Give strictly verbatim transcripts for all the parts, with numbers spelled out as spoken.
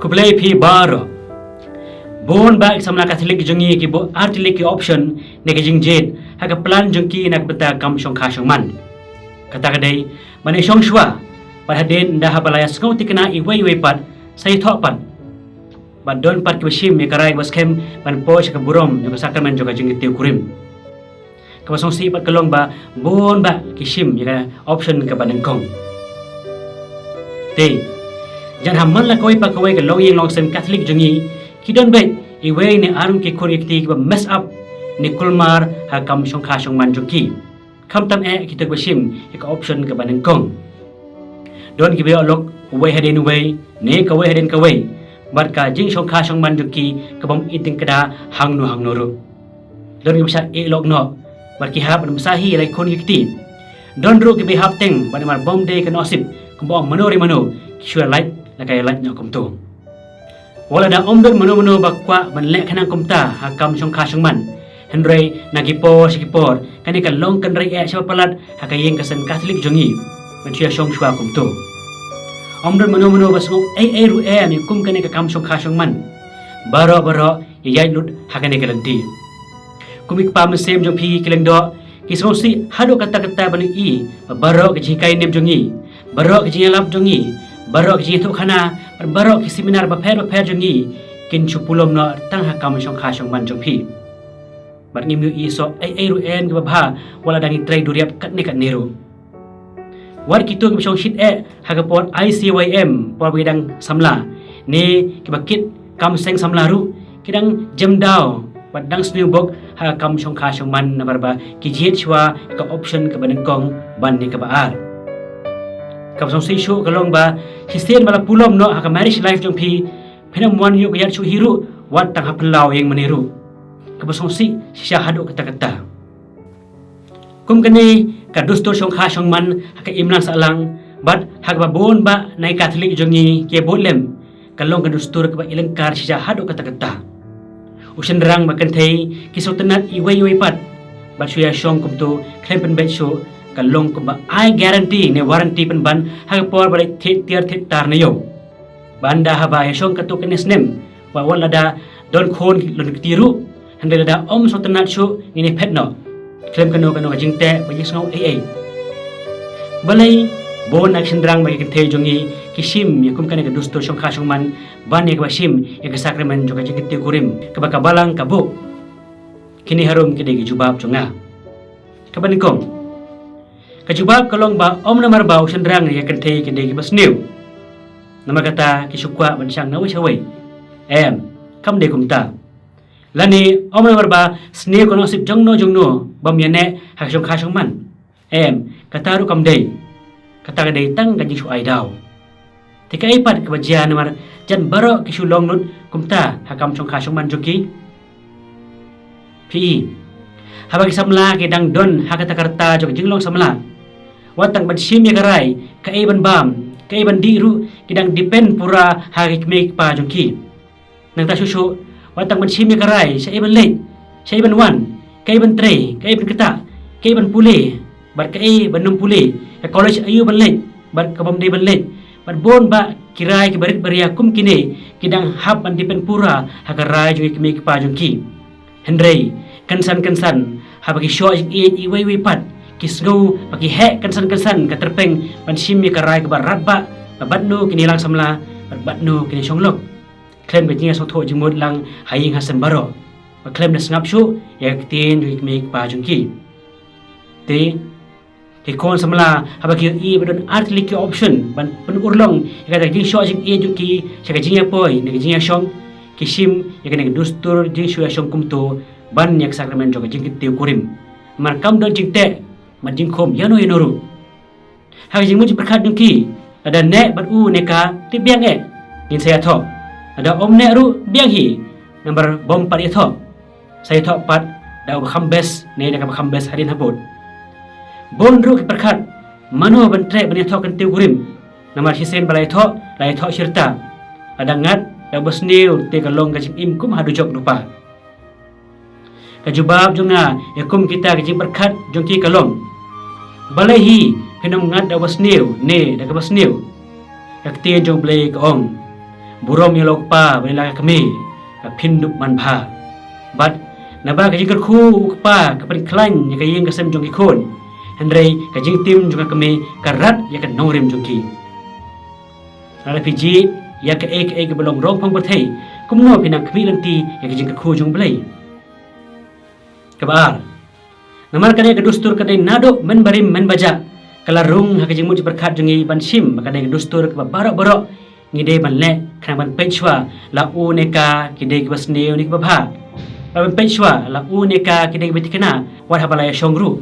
Khublei phi baroh. Bun bah ki samla Katholik jong ngi ki buh artylli ki option ne ka jingjied ha ka plan jong ki na ka bynta kam shongkha shongman. Kata ka dei ban ïashong shuwa, bad hadien ynda haba la ïasngew thikna iwei ïa iwei pat, sa ïathoh pat. Bad don pat kiba shim ïa ka rai kaba skhem ban poi sha ka burom jong ka sakramen jong ka jingkyntiew kurim. Kaba sngewsih pat ka long ba bun bah ki shim ïa ka option kaba nyngkong. Te, jan ha man la kawei pa kawei ka longïing longsem Katholik jong ngi, ki don beit iwei ne ar ngut ki khun ki kti kiba mess up ne kulmar ha kam shongkha shongman jong ki. Khamtam eh kito kiba shim ïa ka option kaba nyngkong. Don kiba ïoh lok uwei hadien uwei ne kawei hadien kawei, bad ka jingshongkha shongman jong ki ka bym i tyngkda hangno hangno ruh. Don kiba shah ïeh lok noh, bad ki hap ban bsa hi la ki khun ki kti. Don ruh kiba hap teng, bad namar bym dei ka nusip, kumba ong mano re mano, ki shu lait la ka ïalait noh kumto. Wat lada ym don mano mano ba kwah ban leh khnang kumta ha kam shongkha shongman, hynrei na ki por sha ki por kane ka long kynrei eh shaba palat ha ka ïing ka sem Katholik jong ngi ban shu ïashong shuwa kumto. Ym don mano mano ba sngew ei ei ruh em ïa kum kane ka kam shongkha shongman. Baroh baroh ïa ïaid lut ha kane ka lynti. Kum ki kpa mynsiem jong phi ki lyngdoh, ki sngewsih haduh katta katta ban ïohi ba baroh ka jinghikai niam jong ngi, baroh ka jingïalap jong ngi, baroh ka jingïathuhkhana, bad baroh ki seminar bapher bapher jong ngi kin shu pulom noh tang ha kam shongkha shongman jong phi. Bad ngim ïohi soh ei ei ruh em kiba bha wat lada ngi trei duriap katne katne ruh. Wat kito kiba shong shit eh ha ka por I C Y M, por ba ki dang samla, ne kiba kit kam seng samla ruh, ki dang jem daw bad dang sniew bok ha ka kam shongkha shongman namar ba ki jied shuwa ka option kaba nyngkong ban ne kaba ar. Kaba sngewsih shuh ka long ba shisien ba la pulom noh ha ka marriage life jong phi, phin ym wan ïoh ka ïaid shuh hi ruh wat tang ha phyllaw ïing mane ruh. Kaba sngewsih shisha haduh katta katta. Kum kane ka dustur shongkha shongman ha ka imlang sahlang bad ha kaba bun bah na ki Katholik jong ngi ki bud lem, ka long ka dustur kaba i lyngkar shisha haduh katta katta. U shynrang bad kynthei ki sngewtynnat iwei ïa iwei pat bad shu ïashong kumto khlem pynbeit shuh, ka long kumba ai guarantee ne warranty pynban ha ka por ba la thied tiar thied tar na ïew. Ba ynda haba ïashong katto katne snem, wat lada don khun lane kti ruh, hynrei lada ym sngewtynnat shuh ngin ïaphet noh khlem kano kano ka jingteh bad jingsngew ei ei. Balei bun na ki shynrang bad ki kynthei jong ngi ki shim ïa kum kane ka dustur shongkha shongman ban ïa kaba shim ïa ka sakramen jong ka jingkyntiew kurim kaba ka Balang ka buh? Kine harum ki dei ki jubab jong nga. Kaba nyngkong, ka jubab ka long ba ym namar ba u shynrang ne ka kynthei ki dei kiba sniew, namar kata ki shu kwah ban shang na wei sha wei. Em, kam dei kumta. Lane ym namar ba sniew ka nusip jongno jongno bym ïaneh ha ka shongkha shongman. Em, kata ruh kam dei. Kata ka dei tang ka jingshu ai daw. Te kaei pat kaba jia namar jan baroh ki shu long lut kumta ha kam shongkha shongman jong ki? Phi i, haba ki samla ki dang don ha kata ka rta jong ka jinglong samla, wat tang ban shim ïa ka rai kaei ban bam, kaei ban dih ruh ki dang depend pura ha ki kmie ki kpa jong ki. Nangta shuh shuh, wat tang ban shim ïa ka rai shaei ban leit, shaei ban wan, kaei ban trei, kaei ban ktah, kaei ban pule bad kaei ban nym pule, ka college aïu ban leit bad ka bym dei ban leit, bad bun bah ki rai kiba rit ba ria kum kine ki dang hap ban depend pura ha ka rai jong ki kmie ki kpa jong ki. Hynrei kynsan kynsan, haba ki shoh jingïeit iwei iwei pat, ki sngew ba ki heh kynsan kynsan ka tyrpeng ban shim ïa ka rai kaba radbah ba batno kin ïalang samla bad batno kin ïashong lok, khlem ka jingïasngewthuh jingmut lang ha ïing ha sem baroh, ba khlem da sngap shuh ïa ka ktien jong ki kmie ki kpa jong ki. Te ki khun samla, haba ki ïohi ba don artylli ki option ban pynurlong ïa kata ka jingshoh jingïeit jong ki sha ka jingïapoi ne ka jingïashong, ki shim ïa kane ka dustur jingshoh ïashong kumto ban ïa ka sakramen jong ka jingkyntiew kurim. Namar kam don jingteh bad jingkhum ïano ïano ruh. Ha ka jingmut jingpyrkhat jong ki, lada neh bad u ne ka, te biang eh, ngin sa ïathoh. Lada ym neh ruh biang hi, namar bym pat ïathoh. Sa ïathoh pat da uba kham best ne da kaba kham best hadien habud. Bun ruh ki pyrkhat mano ban treh ban ïathoh kyntiew kurim. Namar shisien ba la ïathoh, la ïathoh shirta. Lada ngat da uba sniew te ka long ka jingim kum ha dujok dupa. Ka jubab jong nga ïa kum kita ki jingpyrkhat jong ki ka long, balei hi phin ym ngat da uba sniew ne da kaba sniew? Ka ktien jong U Blei ka ong, Burom ïa la u kpa bad ïa la ka kmie, ba phin dup manbha. Bad naba ka jingkyrkhu u kpa ka pynkhlaiñ ïa ka ïing ka sem jong ki khun, hynrei ka jingtim jong ka kmie ka rat ïa ka nongrim jong ki. Lada phi jied ïa kaei kaei kaba long rong phong pyrthei, kumno phi nang khmih lynti ïa ka jingkyrkhu jong U Blei? Kaba ar, namar ka dei ka dustur ka dei naduh mynbarim mynbajah ka la rung ha ka jingmut jingpyrkhat jong ngi ban shim ba ka dei ka dustur kaba baroh baroh ngi dei ban leh, khnang ban peit shuwa la u ne ka ki dei kiba sniew ne kiba bha, ban peit shuwa la u ne ka ki dei kiba thikna wat haba la ïashong ruh.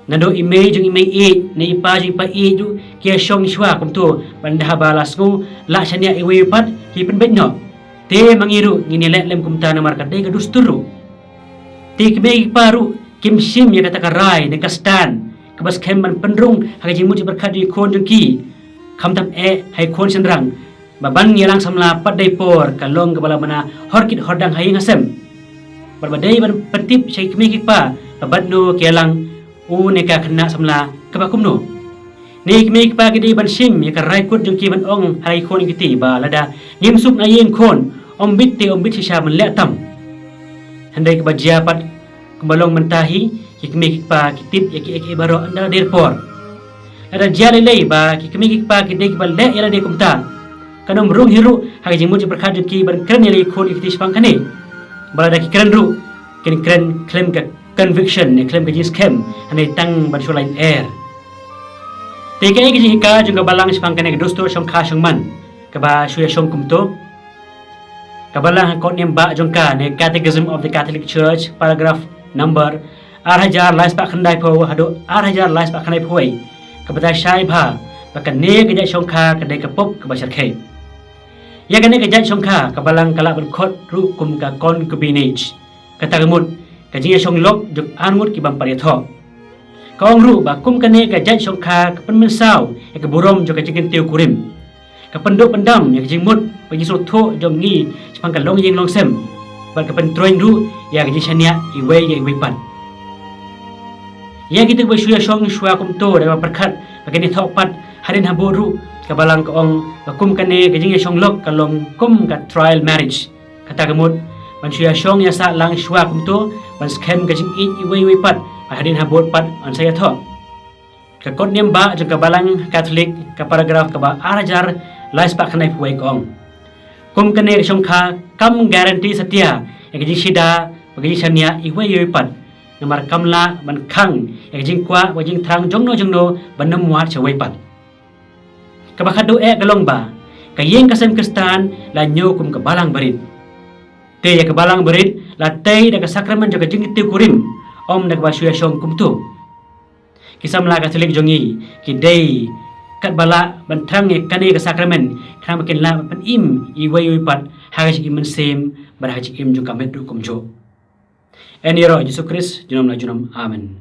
Naduh i mei jong i mei ïeit ne i pa jong i pa ïeit ruh ki ïashong shuwa kumto, bad haba la sngew lah shaniah iwei iwei pat ki pynbeit noh. Te ma ngi ruh ngin ïaleh lem kumta namar ka dei ka dustur ruh. Te ki mei ki pa ruh kim shim ïa kata ka rai ne ka stand kaba skhem ban pynrung ha ka jingmut jingpyrkhat jong ki khun jong ki, khamtam eh ha ki khun shynrang, ba ban ïalang samla pat dei por ka long kaba la bana hor kit hor dang ha ïing ha sem. Bad ba dei ban pyntip sha ki kmie ki kpa ba badno ki ïalang u ne ka khynnah samla kaba kumno. Ne ki kmie ki kpa ki dei ban shim ïa ka rai kut jong ki ban ong ha la ki khun ki kti ba lada ngim suk na ïing khun, ym bit te ym bit shisha ban leh tam. Hynrei kaba jia pat kumba long mynta hi, ki kmie ki kpa ki tip ïa kiei kiei baroh ynda la dei por. Lada jia lei lei ba ki kmie ki kpa ki dei kiba leh ïa lade kumta, kan ym rung hi ruh ha ka jingmut jingpyrkhat jong ki ban kren ïa la ki khun ki kti shaphang kane. Ba lada ki kren ruh, kin kren khlem ka conviction ne khlem ka jingskhem, hynrei tang ban shu lait er. Te kaei ka jinghikai jong ka Balang shaphang kane ka dustur shongkha shongman kaba shu ïashong kumto? Ka Balang ha kot niam bah jong ka ne Catechism of the Catholic Church, paragraph number ar hajar lai spah khyndaiphew haduh ar hajar lai spah khyndaiphew wei, ka batai shai bha ba kane ka jait shongkha ka dei ka pop kaba shyrkhei. Ïa kane ka jait shongkha ka Balang ka lah ban khot ruh kum ka concubinage, kata ka mut ka jingïashong lok jong arngut ki bym pat ïathoh. Ka ong ruh ba kum kane ka jait shongkha ka pynmynsaw ïa ka burom jong ka jingkyntiew kurim, ka pynduh pyndam ïa ka jingmut bad jingsngewthuh jong ngi shaphang ka longïing longsem, bad ka pyntroiñ ruh ïa ka jingshaniah iwei ïa iwei pat. Ïa kito kiba shu ïashong shuwa kumto da kaba pyrkhat ba kin ïathoh pat hadien habud ruh, ka Balang ka ong ba kum kane ka jingïashong lok ka long kum ka trial marriage, kata ka mut ban shu ïashong ïasah lang shuwa kumto ban skhem ka jingïeit iwei iwei pat, bad hadien habud pat ban sa ïathoh. Ka kot niam bah jong ka Balang Katholik, ka paragraph kaba ar hajar lai spah khyndaiphew wei ka ong, kum kane ka shongkha kam guarantee satia ïa ka jingshida bad ka jingshaniah iwei ïa iwei pat, namar kam lah ban khang ïa ka jingkwah bad ka jingthrang jongno jongno ban ym wad sha iwei pat. Kaba khatduh eh ka long ba ka ïing ka sem Khristan la ñiew kum ka balang barit. Te ïa ka balang barit la tei da ka sakramen jong ka jingkyntiew kurim, ym da kaba shu ïashong kumto. Ki samla Katholik jong ngi ki dei katba lah ban thrang ïa kane ka sakramen, khnang ba kin lah ban pynim iwei ïa iwei pat ha ka jingim mynsiem bad ha ka jingim jong ka met ruh kumjuh. Yn ïaroh Jisu Khrist junom la junom. Amen.